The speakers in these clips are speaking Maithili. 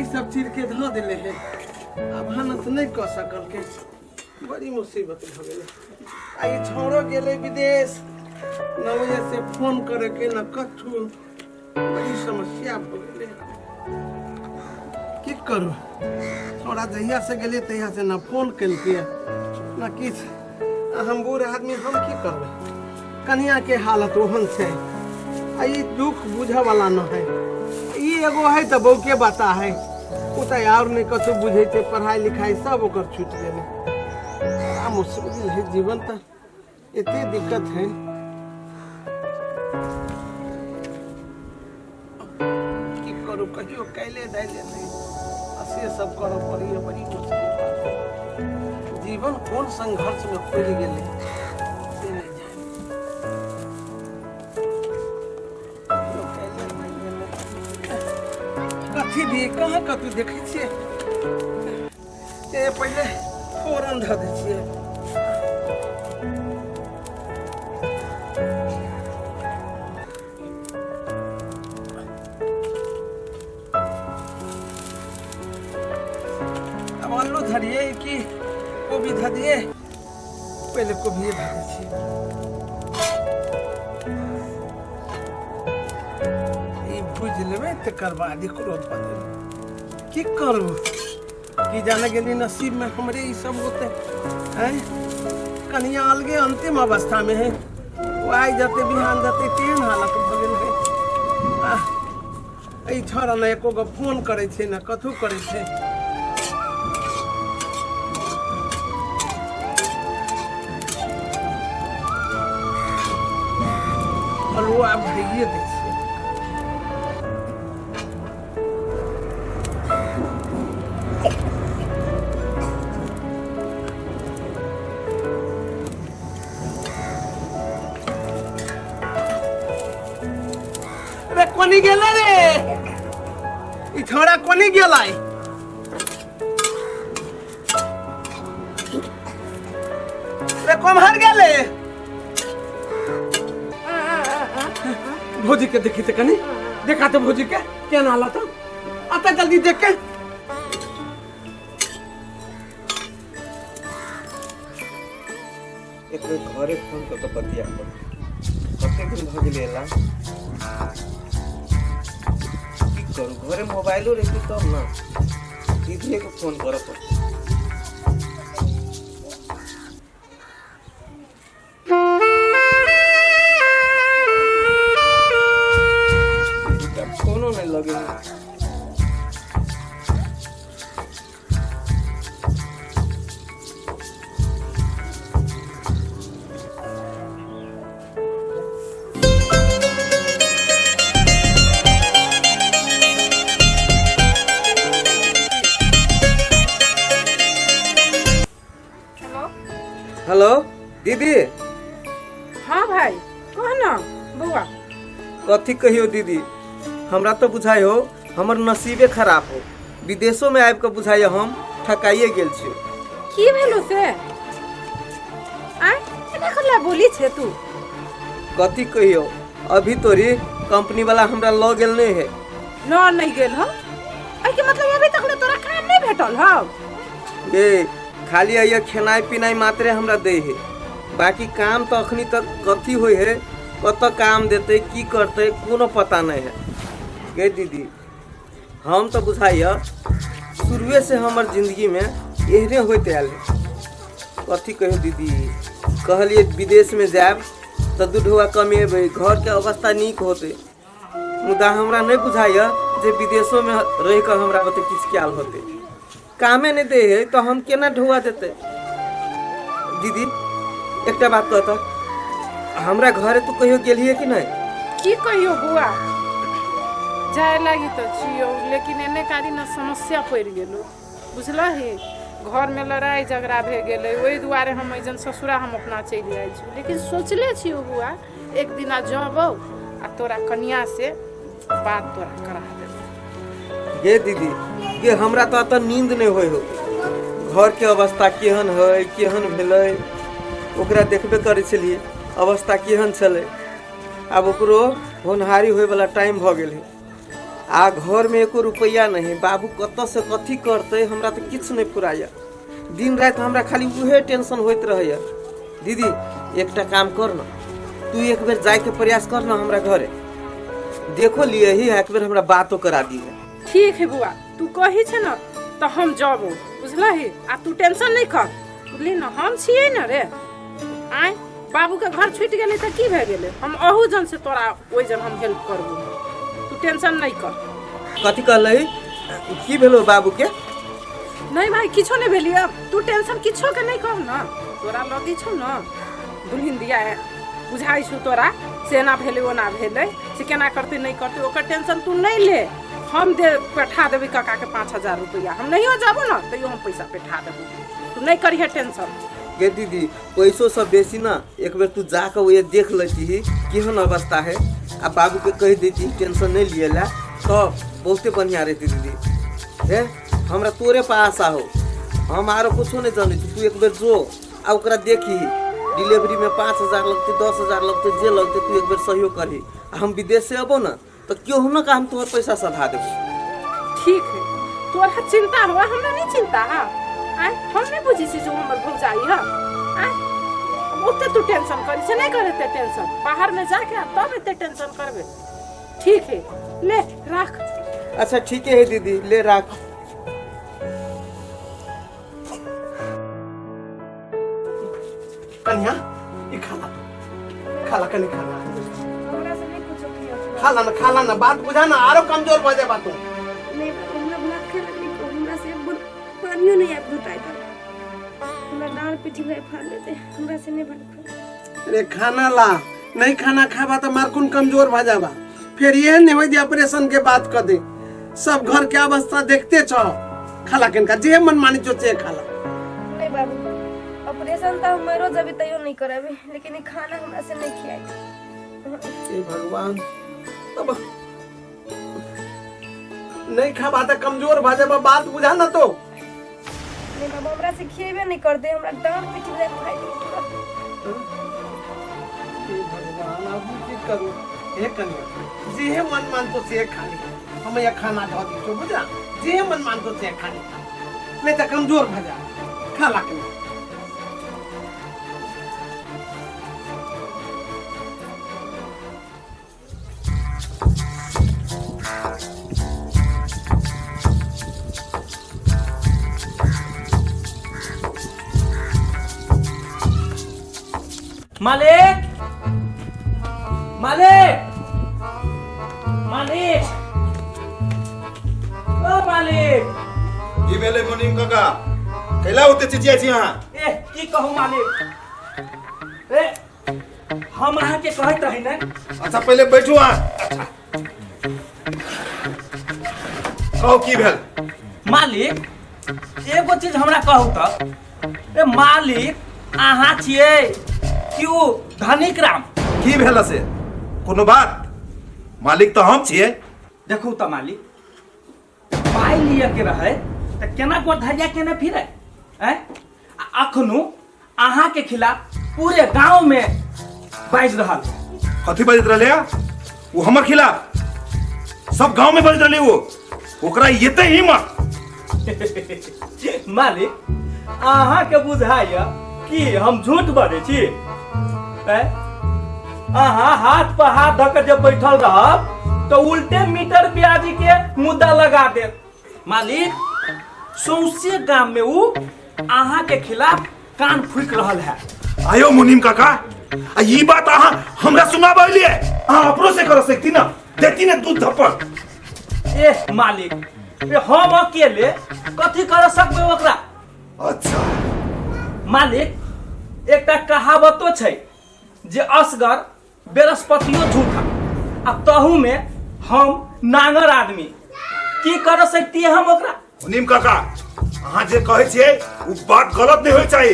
सब चीर के धऽ देले है। आ भानस नहि कऽ सकल के, बड़ी मुसीबत भऽ गेलै। आ ई छौड़ो गेलै विदेश, न वजह से फोन करे के न कथू, बड़ी समस्या भऽ गेलै। की करू, छौड़ा जहिया से गेलियै तहिया से न फोन केलकै न किछु। आ हम बूढ़ आदमी, हम की करबै? कनिया के हालत ओहन छै आ ई दुख बुझऽ वाला न है। ई एगो है तऽ बौके बता है, ओ तऽ आओर नहि कतहु बुझै छै। पढ़ाई लिखाई सब ओकर छूटि गेलै। बड़ा मुश्किल है जीवन, तऽ एते दिक्कत है। की करू, कहियो कैले दाइले नहि आ से सब करऽ पड़ैए। बड़ी मुश्किल बात है। जीवन कोन संघर्ष में पड़ि गेलै से नहि जानि। कहियो कैले दाइले नहि। कथी दियै, कहाँ कतू देखै छियै। ए पहिले फोरन धऽ दै छियै। अब आलू धरिए कि कोबी धऽ दिए? पहिले कोबिए धऽ दै छियै। ई भुजि लेबै, तकर बाद एकरो धऽ देबै। की करू, की जाने गेली नसीब में हमरे ई सब होते हैं। कनिया अलगे अंतिम अवस्था में है, वो आइ जते बिहान जते, तेहन हालत भऽ गेल है। आह, एहि छौड़ा ने एको गो फोन करै छै ने कथू करै छै। आलू आब भैये दै छियै। रे कोनी गेलै रे ई छोड़ा, कोनी गेलै रे, कोम्हर गेलै? भौजी के देखी तऽ कनी देखा तऽ भौजी के केना हालत आता, जल्दी देख के। एक बेर घरे फोन कऽ कऽ बतिया कऽ, कतेक दिन भऽ गेलै एला। की करू, घरे मोबाइलो रहितै तब ने। दीदीए के फोन करऽ पड़तै। दूटा फोनो नहि लगे है। हेलो। हेलो दीदी। हाँ भाई, कह ना बउआ। कथी कहियो दीदी, हमरा तो बुझाइ हो हमर नसीबे खराब हो। विदेशो में आबि कऽ बुझाइए हम ठकाइए गेल छी। की भेलो से? आय एना कला बोली छे तू? कथी कहियो, अभी तोरी कंपनी वाला हमरा लऽ गेल नहीं है। न नहीं गेल हो, एहि के मतलब अभी तक ले तोरा काम नहीं भेटल हौ? ए खाली अइया खेनाइ पिनाइ मात्रे हमरा दै है, बाकी काम तो अखनी तक कथी होइ है, कतऽ काम देतै, की करतै, कोनो पता नहीं है। गे दीदी, हम तो बुझाइए शुरुए से हमर जिंदगी में एहने होइत आयल है। कथी कहियो दीदी, कहलिए विदेश में जायब तऽ दू ढोआ कमेबै, घरके अवस्था नीक होतै, मुदा हमरा नहि बुझाइए जे विदेशोमे रहि कऽ हमरा ओते किछु कयल होतै। कामे नहि दै है तऽ हम केना ढोआ देतै? दीदी, एकटा बात कहता, हमरा घरे तू कहियो गेलिए कि नहि? की कहियो बुआ, जाय लागी तऽ छियौ, लेकिन एने कारी न समस्या पड़ि गेलो, बुझलही? घरमे लड़ाइ झगड़ा भए गेलै, ओहि दुआरे हम एहिजन ससुरा हम अपना चलि जाइ छी। लेकिन सोचले छियौ बुआ, एक दिना जबौ आ तोरा कनिया से बात तोरा करा देबौ। गे दीदी गे, हमरा तऽ एतऽ नींद नहि होइ हो। घरके अवस्था केहन है, केहन भेलै, ओकरा देखबे करै छलियै अवस्था केहन छलै। आब ओकरो होनहारी होइवला टाइम भऽ गेल है। आ घरमे एको रुपैआ नहि बाबू कतऽसँ कथी करतै हमरा तऽ किछु नहि फुराइए दिन राति हमरा खाली उहे टेंशन होइत रहैए दीदी एकटा काम कर न तू एक बेर जाइके प्रयास कर न हमरा घरे देखो लिए ही एक बेर हमरा बातो करा दी है ठीक है बुआ तू कही छे न तऽ हम जबो बुझलही आ तू टेंशन नहीं कर बुझली न हम छियै न रे आय बाबू के घर छूटि गेलै तऽ की भए गेलै हम अहू जन से तोरा ओहि जन हम हेल्प करबो तू टेंशन नहीं कर कथी कहलही की भेलो बाबू के नहीं भाई किछो नहीं भेलियै तू टेंशन किछो के नहीं कर न तोरा लगी छौ न दुल्हिन दिया है बुझाइ छौ तोरा से एना भेलै ओना भेलै से केना करतै नहि करतै ओकर टेंशन तू नहीं ले हम दे पठा देबै काका के 5000 रुपैआ हम नहियो जाबो न तैयो हम पैसा पठा देबो तू नहीं करिहे टेंशन गे दीदी पैसो सब बेसी ना एक बेर तू जाके वो देख लेती केहन अवस्था है आ बाबू के कह देती टेंशन नहीं लिए ला तो बहुते बढ़िया रहती दीदी हे हमरा तोरे पर आशा हो हम आरो कुछो नहीं जाने छी तू एक बेर जो आ ओकरा देखी डिलीवरी में 5000 लगते 10,000 लगते जे लगते तू एक बेर सहयोग करही आ हम विदेश से अबो ना तो क्यों ना का हम तोहर पैसा सधा देबो ठीक है तोरा चिंता हुआ हमरा नहीं चिंता है आय हम नहीं बुझी छी जो हमर भौजाई है आय अब ओते तू टेंशन करी छे नहीं करे ते टेंशन बाहर में जाके आ तब एते टेंशन करबे ठीक है ले राख अच्छा ठीक है दीदी ले राख कन्या ई खाला खाला कनी खाला हमरा से नहीं कुछो खिया खाला ना खाला ना बात बुझा ना आरो कमजोर भऽ जाए तू नहीं हमरा भात खाए लगली हमरा से एक बूंद पानियो नहीं आबि घुटाइ तक हमरा डाँड़ पीठी भाई फाड़ लेते हमरा से नहीं भात खाए अरे खाना ला नहीं खाना खाबा तो मारकुन कमजोर भऽ जाबा फिर ये नहीं होई जे ऑपरेशन के बात कर दे सब घर के अवस्था देखते छो खाला किनका जे मन मानी जो से खाला नहीं बाबू ऑपरेशन तो हम मरो जबी तैयो नहीं कराबे लेकिन ई खाना हमरा से नहीं खियाई हे भगवान तब नहीं खाबा तो कमजोर भऽ जाबा बात बुझा ना तो नहीं बाबू हमरा से खिएबे नहीं कर दे हमरा डांट पीट दे भाई पूरा हे भगवान अब हम की करू हे कन्या जे मन मान तो से खा ली हम यह खाना धो दी छो बुझा जे मन मान तो से खा ली नहीं तो कमजोर भऽ जा खा ला कन्या मालिक मालिक मालिक ओ मालिक की भेलै मुनीम काका कैला ओते चिचिया छी अहाँ ए की कहू मालिक ए हम अहाँके कहैत रही ने अच्छा पहिले बैठू अहाँ कहू की भेल मालिक एगो चीज हमरा कहू तऽ ए मालिक अहाँ छियै कि ओ धनिक राम की भेल से कोनो बात मालिक तऽ हम छियै देखू तऽ मालिक पाइ लिअ के रहै तऽ केना गोधरिया केने फिरै आँय आ अखनो अहाँके खिलाफ पूरे गांव में बाजि रहल है। कथी बजैत रहले ओ हमर खिलाफ सब गांव में बजैत रहले वो ओकरा एते हिम्मत मालिक अहाँके बुझाइए कि हम झूठ बजै छी आँय? अहाँ हाथ पर हाथ धऽ के जब बैठल रहब तऽ उल्टे मीटर ब्याजी के मुद्दा लगा देत मालिक सौंसे गाम में ऊ अहाँ के खिलाफ कान फूक रहल है आयो मुनीम काका आ ई बात अहाँ हमरा सुनाबै लिए अहाँ अपनो से कर सकती ना देती ना दूध थप्पड़ ए मालिक ए हम अकेले कथी कर सकबै ओकरा अच्छा मालिक एकटा कहावतो छै जे असगर बृहस्पतियो झूठा आ तहू में हम नांगर आदमी की कर सकती है हम ओकरा मुनीम काका अहाँ जे कहै छियै ओ बात गलत नहि होइ चाही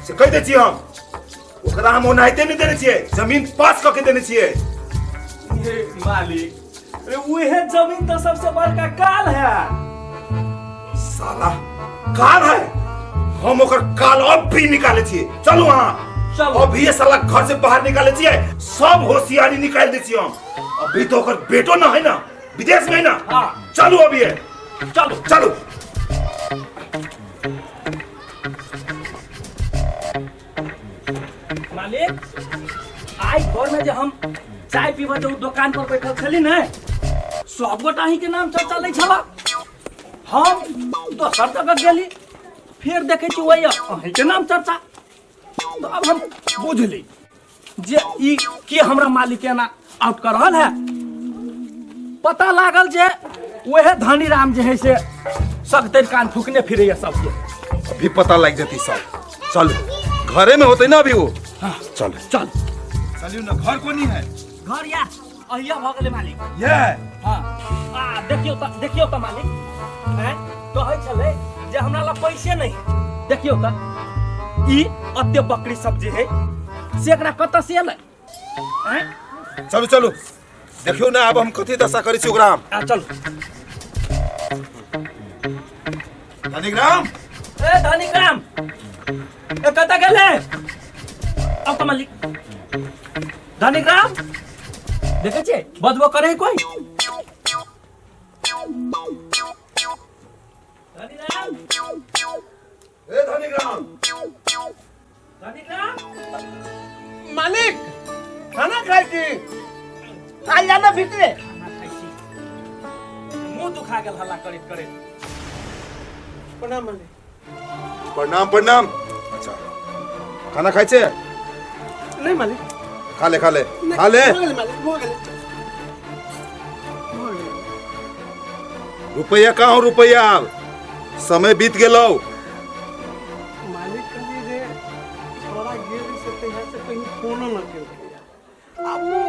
से कहि दै छी हम ओकरा हम ओनाहिते नहि देने छियै जमीन पास कऽ के देने छियै हे मालिक अरे उहे जमीन तो सबसे बड़का काल है साला काल है हम ओकर काल अब भी निकाले छियै चलू अहाँ चलू। अभी ये साला घर से बाहर निकाले छियै सब होशियारी निकाल दै छियै हम अभी तो ओकर बेटो न है ना विदेश में है ना? हाँ। चलू अभी है। चलू। चलू। मालिक, आइ घर में जे हम चाय पीबऽ जे दोकान पर बैठल छली ने, सब गोटा अहीं के नाम चर्चा लै छला। हम दोसर जगह गेली, फेर देखै छी वही अहीं के नाम चर्चा। तो अब हम बुझली जे ई के हमरा मालिक एना आउट कर रहल है। पता लागल जे वह धनी राम जे है से सगतरि कान फूकने फिरैया सबके। अभी पता लग जती सब। चल, घरे में होते ना अभी वो। हाँ। चल। चल। चलियो ना, घर कोनी है? घर या अहिया भऽ गेलै मालिक। ये हाँ, आ देखियौ तऽ, देखियौ तऽ मालिक, हैं कहै छलै जे हमरा लग पैसे नहि है। देखियौ तऽ ई अत्ते बकरी सब जे है से एकरा कतऽ से एलै? हैं? चलू चलू, देखियौ ना आब हम कथी दशा करै छी ओकरा हम। आ चलू। धनिक राम। ए धनिक राम, ए कतऽ गेलै? अब तऽ मालिक धनिक राम देखै छियै बजबो करे है कोई। धनिक राम। ए धनिक राम। धनिक राम। मालिक, खाना खाइ छी? आइ जाना भीतरे। खाना खाइ छी, मुंह दुखा गेल हल्ला करैत करैत। प्रणाम मालिक। प्रणाम प्रणाम। अच्छा, खाना खाइ छै? नहि मालिक। खा ले, खा ले, खा ले। भऽ गेलै मालिक, भऽ गेलै, भऽ गेलै। रुपैया कहाँ हो रुपैया? आब समय बीत गेलौ। मालिक, कहलियै जे छोड़ा गेल से तहिया से कहीं फोनो न केलकै। आब ओ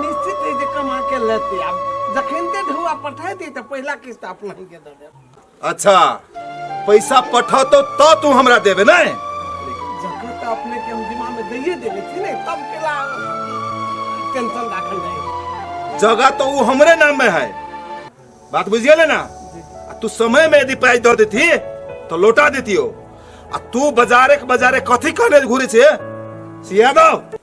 निश्चित है जे कमा के लेतै। आब जखन ढौआ पठेतै तऽ पहिला किस्त अपना के दऽ देब। अच्छा, पैसा पठतो तो तू हमरा देबे नहीं? जगह तऽ अपने के हम दिमाग में दैये देने छी ने, तब केला टेंशन राखल जाए? जगह तो वो हमरे नाम में है, बात बुझ गेले ना? आ तू समय में यदि पाई दऽ देती तो लौटा देती हो। आ तू बाजारे के बाजारे कथी कहने घूरे छे, सिया दो।